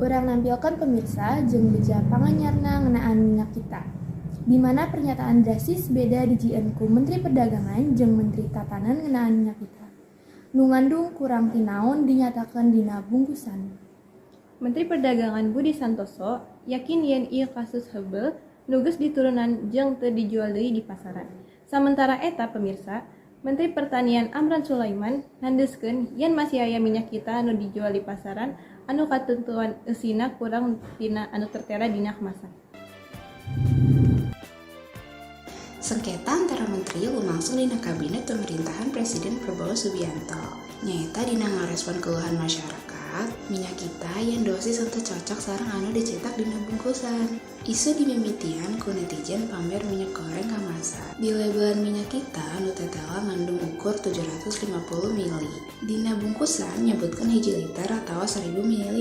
Urang nampilkeun pemirsa jeung beja panganyarna ngeunaan minyak kita. Di mana pernyataan drastis beda dijieun ku Menteri Perdagangan jeung Menteri Tatanan ngeunaan minyak kita. Nu ngandung kurang ti naon dinyatakeun dina bungkusan. Menteri Perdagangan Budi Santoso yakin yen ieu kasus heubeul nu geus diturunan jeung teu dijual deui di pasaran. Samentara eta, pemirsa, Menteri Pertanian Amran Sulaiman nandeskeun yen masih aya minyak kita anu dijual di pasaran anu katentuan eusina kurang tina anu tertera dina kemasan. Sengketa antara menteri lumangsung dina kabinet pemerintahan Presiden Prabowo Subianto. Nyaeta dina ngarespon keluhan masyarakat, minyak kita yang dosis henteu cocok sareng anu dicetak dina bungkusan. Isu dimimitian ku netizen pamer minyak goreng kemasan. Di labelan minyak kita anu tetela ngandung ukur 750 ml. Dina bungkusan nyebutkeun 1 liter atau 1000 ml.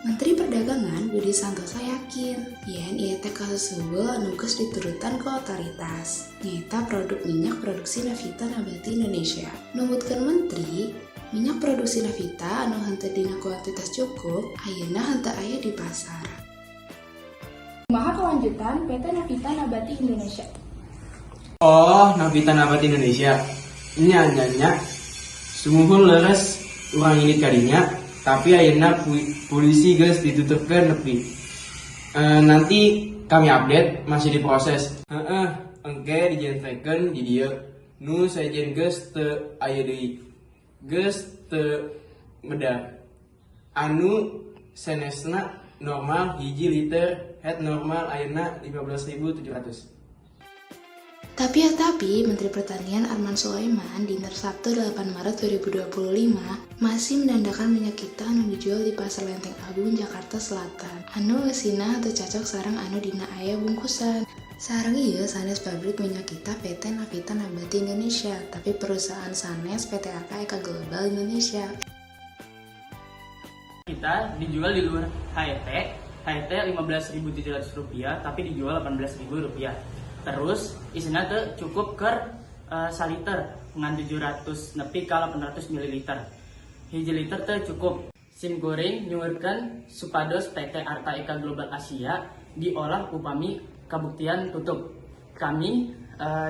Menteri Perdagangan Budi Santoso yakin yen ieu teh kasus heubeul anu geus diturutan ku otoritas. Nyaeta produk minyak produksi Navita Nabati Indonesia. Numutkeun menteri, minyak produksi Navita anu henteu dina kuantitas cukup ayeuna henteu aya di pasar. Kumaha kelanjutan PT Navita Nabati Indonesia? Oh, Navita Nabati Indonesia. Nya nya nya. Sumuhun, leres urang indit kadinya, tapi ayeuna polisi geus ditutupkeun nepi. Nanti kami update, masih diproses. Heeh, engke dijentrekeun di dieu. Nu sejen geus teu aya deui. Geus teu medar. Anu sanesna normal 1 liter head normal ayeuna 15.700. Tapi ya tapi, Menteri Pertanian Arman Sulaiman di Sabtu 8 Maret 2025 masih menandakan minyak kita anu dijual di Pasar Lenteng Agung, Jakarta Selatan. Anu eusina teu cocok sareng anu dina aya bungkusan. Sareng ieu sanes pabrik minyak kita PT Navita Nabati Indonesia, tapi perusahaan sanes PT Arka Eka Global Indonesia. Kita dijual di luar HET, HET Rp15.700, tapi dijual Rp18.000. Terus isinya tuh cukup ke saliter ngan 700 nepi ka 800 ml. 1 liter tuh cukup. Sim kuring nyuhunkeun supados PT Arta Eka Global Asia diolah upami kabuktian tutup. Kami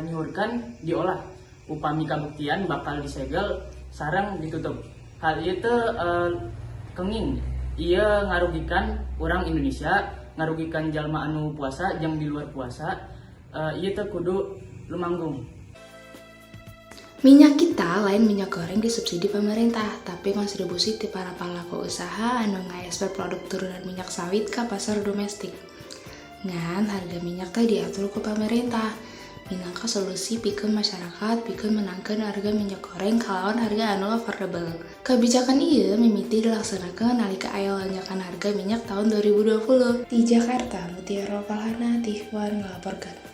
nyuhunkeun diolah upami kabuktian bakal disegel sareng ditutup. Hal itu kenging ieu ngarugikan orang Indonesia, ngarugikan jalma anu puasa jeung di luar puasa. Ieu teh kudu lumanggung. Minyak kita lain minyak goreng disubsidi pemerintah, tapi kontribusi ti para pelaku usaha anu ngaekspor produk turunan minyak sawit ke pasar domestik. Ngan harga minyak teh diatur ku pemerintah. Minangka solusi pikeun masyarakat pikeun menangkeun harga minyak goreng kalawan harga anu affordable. Kebijakan ieu mimiti dilaksanakeun nalika aya lonjakan harga minyak tahun 2020. Di Jakarta, Mutiara Palhana, TV One ngelaporkan.